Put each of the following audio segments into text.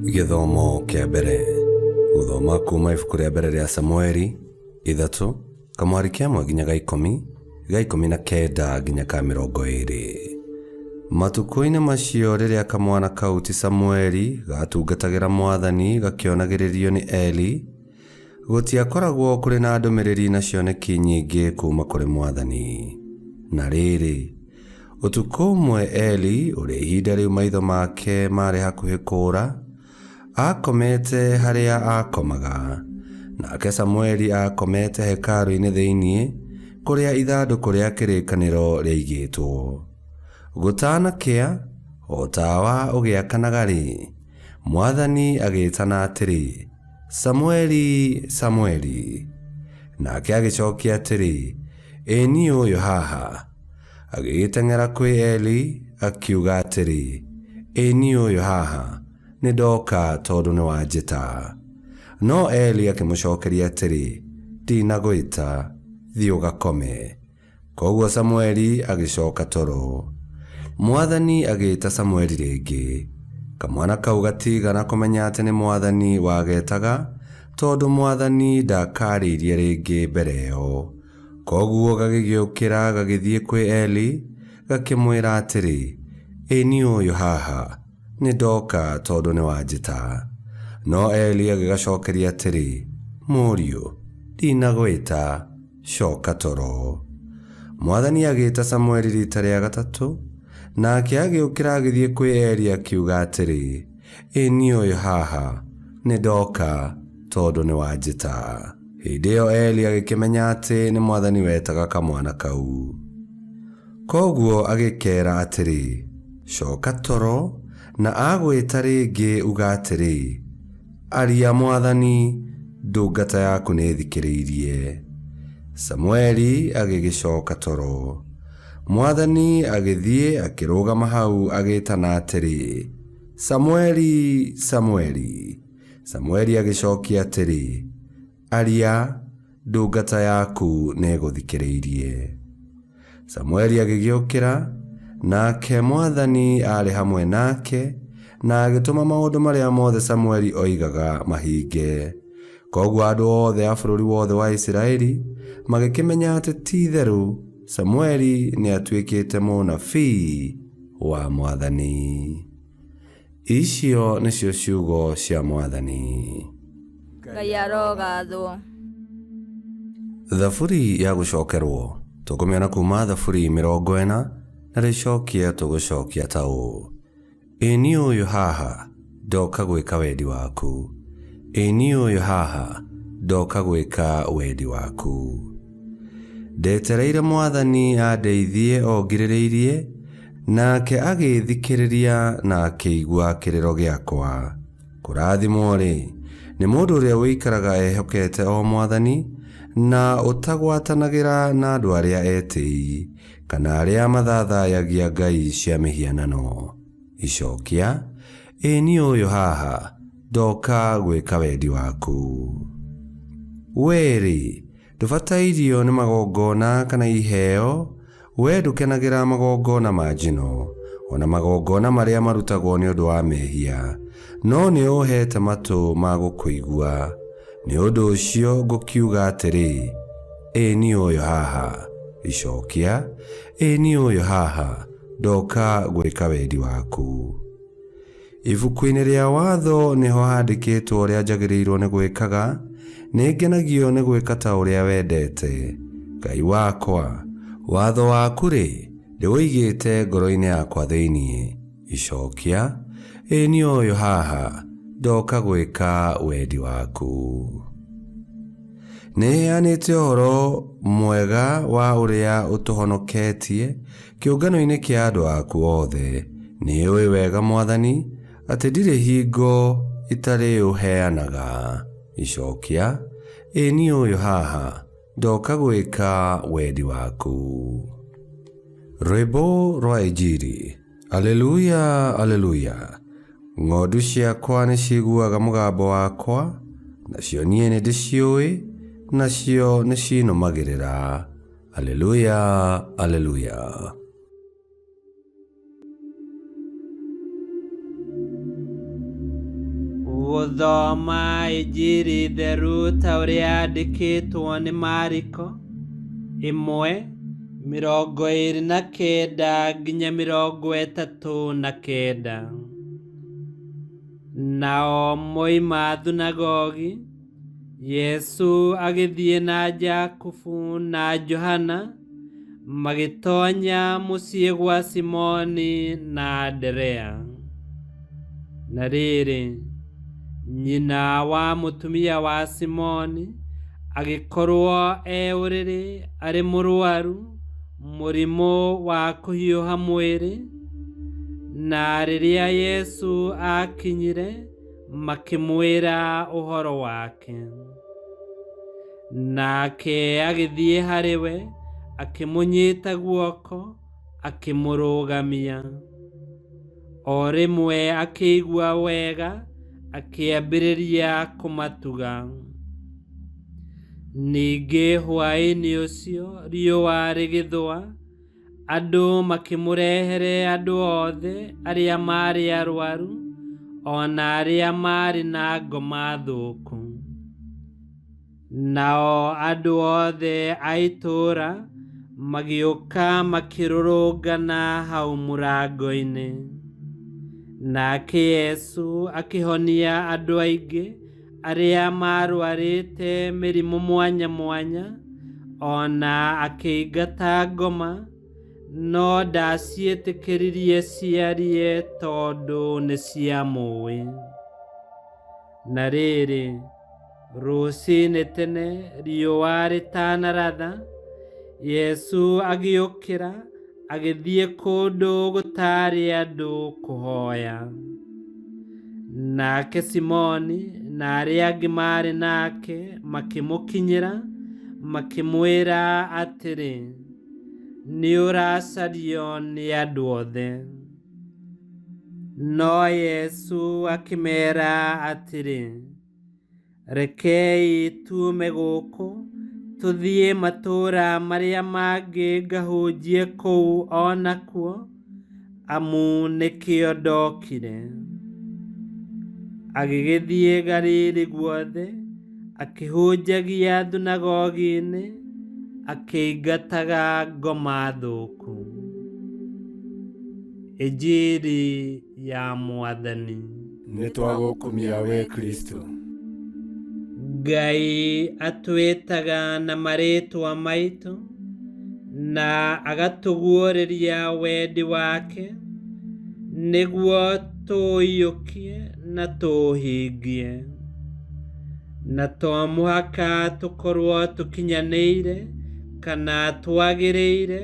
Gĩthomo kĩa mbere. Gũthoma kuma ibuku rĩa mbere rĩa Samueli 3, kamũhari ka ĩmwe nginya ga ikũmi, ga 19 nginya ka 20. Matukũ-inĩ macio rĩrĩa kamwana kau ti Samueli gatungatagĩra Mwathani gakĩonagĩrĩrio nĩ Eli, gũtiakoragwo kũrĩ na ndũmĩrĩri na cioneki nyingĩ kuuma kũrĩ Mwathani. Na rĩrĩ, ũtukũ ũmwe Eli, ũrĩa ihinda rĩu maitho make maarĩ hakuhĩ kũũra, aakomete harĩa aakomaga, nake Samueli aakomete hekarũ-inĩ thĩinĩ, kũrĩa ithandũkũ rĩa kĩrĩkanĩro rĩaigĩtwo. Gũtanakĩa, o tawa ũgĩakanaga-rĩ, Mwathani agĩĩtana atĩrĩ, Samueli, Samueli! Nake agĩcokia atĩrĩ, Ĩ niĩ ũyũ haha. Agĩgĩteng'era kwĩ Eli, akiuga atĩrĩ, Ĩ niĩ ũyũ haha, nĩndoka tondũ nĩwanjĩta. No Eli akĩmũcokeria atĩrĩ, Ndinagwĩta, thiĩ ũgakome. Kwoguo Samueli agĩcoka toro. Mwathani agĩĩta Samueli rĩngĩ. Kamwana kau gatiigana kũmenya atĩ nĩ Mwathani wagetaga, tondũ Mwathani ndakaarĩirie rĩngĩ mbere ĩyo. Kwoguo gagĩgĩũkĩra gagĩthiĩ kwĩ Eli, gakĩmwĩra atĩrĩ, Ĩ niĩ ũyũ haha, nĩndoka tondũ nĩwanjĩta. No Eli agĩgacokeria atĩrĩ, Mũriũ, ndinagwĩta, coka toro. Mwathani agĩĩta Samueli riita rĩa gatatũ, nake agĩũkĩra agĩthiĩ kwĩ Eli akiuga atĩrĩ, Ĩ niĩ ũyũ haha, nĩndoka tondũ nĩwanjĩta. Hĩndĩ ĩyo Eli agĩkĩmenya atĩ nĩ Mwathani wetaga kamwana kau. Kwoguo agĩkeera atĩrĩ, Coka toro, na agwĩta rĩngĩ uga atĩrĩ, 'Aria Mwathani, ndungata yaku nĩĩthikĩrĩirie. Samueli agĩgĩcoka toro. Mwathani agĩthiĩ akĩrũgama hau agĩtana atĩrĩ, Samueli, Samueli! Samueli agĩcokia atĩrĩ, Aria, ndungata yaku nĩĩgũthikĩrĩirie. Samueli agĩgĩũkĩra, nake Mwathani aarĩ hamwe nake, na agĩtũma maũndũ marĩa mothe Samueli oigaga mahinge. Kwoguo andũ othe a bũrũri wothe wa Isiraeli magĩkĩmenya atĩ ti-itherũ Samueli nĩatuĩkĩte mũnabii wa Mwathani. Icio nĩcio ciugo cia Mwathani. Ngai arogathwo. Thaburi ya gũcokerwo tũkũmĩona kuma Thaburi 40 na rĩcokia tũgũcokia ta ũũ: Ĩ niĩ ũyũ haha, ndoka gwĩka wendi waku. Ĩ niĩ ũyũ haha, ndoka gwĩka wendi waku. Ndetereire Mwathani andeithie o ngirĩrĩirie, nake agĩĩthikĩrĩria na akĩigua kĩrĩro gĩakwa. Kũrathimwo-rĩ, nĩ mũndũ ũrĩa ũikaraga ehokete o Mwathani, na ũtagwatanagĩra na andũ arĩa etĩĩi, kana arĩa mathaathayagia ngai cia mĩhianano. Icokia, Ĩ niĩ ũyũ haha, ndoka gwĩka wendi waku. Wee-rĩ, ndũbatairio nĩ magongona kana iheo, Wee ndũkenagĩra magongona ma njino, o na magongona marĩa marutagwo nĩ ũndũ wa mehia, no nĩũũheete matũ ma gũkũigua. Nĩ ũndũ ũcio ngũkiuga atĩrĩ, Ĩ niĩ ũyũ haha. Icokia, Ĩ niĩ ũyũ haha, ndoka gwĩka wendi waku. Ibuku-inĩ rĩa Watho nĩho handĩkĩtwo ũrĩa njagĩrĩirwo nĩ gwĩkaga, nĩngenagio nĩ gwĩka ta ũrĩa wendete. Ngai wakwa, watho waku-rĩ, ndĩũigĩte ngoro-inĩ yakwa thĩinĩ. Icokia, Ĩ niĩ ũyũ haha, ndoka gwĩka wendi waku. Nĩheanĩte ũhoro mwega wa ũrĩa ũtũhonoketie kĩũngano-inĩ kĩa andũ aku othe. Nĩũĩ wega Mwathani, atĩ ndirĩ hingo itarĩũheanaga. Icokia, Ĩ niĩ ũyũ haha, ndoka gwĩka wendi waku. Rwĩmbo rwa Injiri. Aleluya, aleluya! Ng'ondu ciakwa nĩciiguaga mũgambo wakwa, nacio niĩ nĩndĩciũĩ, nacio nĩcinũmagĩrĩra. Aleluya, aleluya! Gũthoma Injiri theru ta ũrĩa yandĩkĩtwo nĩ Mariko 1:29-39. Nao moima thunagogi, Yesu agĩthiĩ na Jakubu na Johana magĩtonya mũciĩ gwa Simoni na Anderea. Na rĩrĩ, nyina wa mũtumia wa Simoni agĩkorwo e ũrĩrĩ arĩ mũrwaru mũrimũ wa kũhiũha mwĩrĩ, na rĩrĩa Yesu aakinyire makĩmwĩra ũhoro wake. Nake agĩthiĩ harĩ we, akĩmũnyita guoko, akĩmũrũgamia. O rĩmwe akĩigua wega, akĩambĩrĩria kũmatuga. Ningĩ hwaĩ-inĩ ũcio riũa rĩgĩthũa, andũ makĩmũrehere andũ othe arĩa maarĩ arwaru, o na arĩa maarĩ na ngoma thũku. Nao andũ othe a itũũra magĩũka makĩrũrũngana hau mũrango-inĩ. Nake Yesu akĩhonia andũ aingĩ arĩa maarũarĩte mĩrimũ mwanya mwanya, o na akĩingata ngoma, no ndaciĩtĩkĩririe ciarie tondũ nĩciamũũĩ. Na rĩrĩ, rũcinĩ tene riũa rĩtanaratha, Yesu agĩũkĩra agĩthiĩ kũndũ gũtaarĩ andũ kũhoya. Nake Simoni na arĩa angĩ maarĩ nake makĩmũkinyĩra, makĩmwĩra atĩrĩ, nĩ ũracario nĩ andũ othe. No Yesu akĩmeera atĩrĩ, rekei tuume gũkũ tũthiĩ matũũra marĩa mangĩ ngahunjie kũu o nakuo, amu nĩkĩo ndokire. Agĩgĩthiĩ Galili guothe, akĩhunjagia thunagogi-inĩ, akĩingataga ngoma thũku. Injiri ya Mwathani. Nĩ twagũkumia we Kristo. Ngai atwĩtaga na marĩtwa maitũ na agatũguũrĩria wendi wake nĩguo tũũiyũkie na tũũhingie. Na to mũhaka tũkorwo tũkinyanĩire kana twagĩrĩire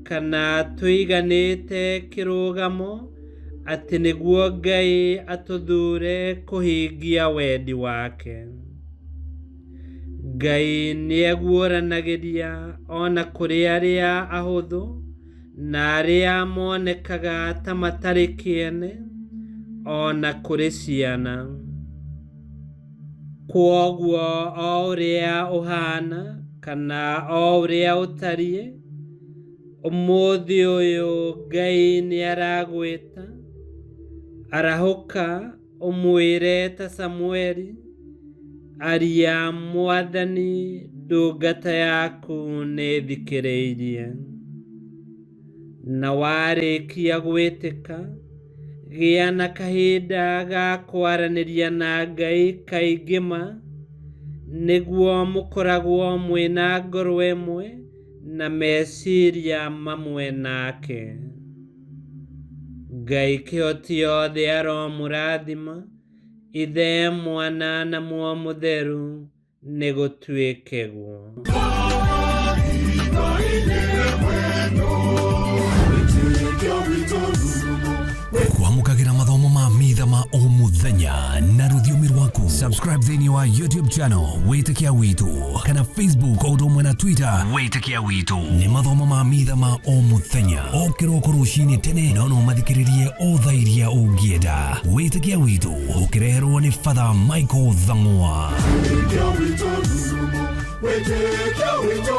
kana tũiganĩte kĩrũgamo atĩ nĩguo Ngai atũthure kũhingia wendi wake. Ngai nĩeguũranagĩria o na kũrĩ arĩa ahũthũ na arĩa monekaga ta matarĩ kĩene, o na kũrĩ ciana. Kwoguo o ũrĩa ũhaana kana o ũrĩa ũtariĩ, ũmũthĩ ũyũ Ngai nĩaragwĩta, arahũka ũmwĩre ta Samueli, aria Mwathani, ndungata yaku nĩthikĩrĩirie. Na warĩkia gwĩtĩka, gĩa na kahinda ga kwaranĩria na Ngai kaingĩ ma, nĩguo mũkoragwo mwĩna ngoro ĩmwe na meciria mamwe nake. Ngai kĩhoti yothe aromũrathima, Ithe, Mwana na Muoyo Mũtheru, nĩgũtuĩke guo. Kwamũkagĩra mathomo ma mitha ma o mũthenya na rũthiomi rwaku. Subscribe thĩinĩ wa YouTube channel Wĩtĩkia Witũ kana Facebook o ũndũ ũmwe na Twitter Wĩtĩkia Witũ. Nĩ mathomo ma mitha ma o mũthenya o kĩroko rũcinĩ tene, no no mathikĩrĩrie o thaa iria ũngĩenda. Wĩtĩkia Witũ ũkĩreherwo nĩ Father Michael Thang'wa. Wĩtĩkia witũ rurumo, wĩtĩkia witũ.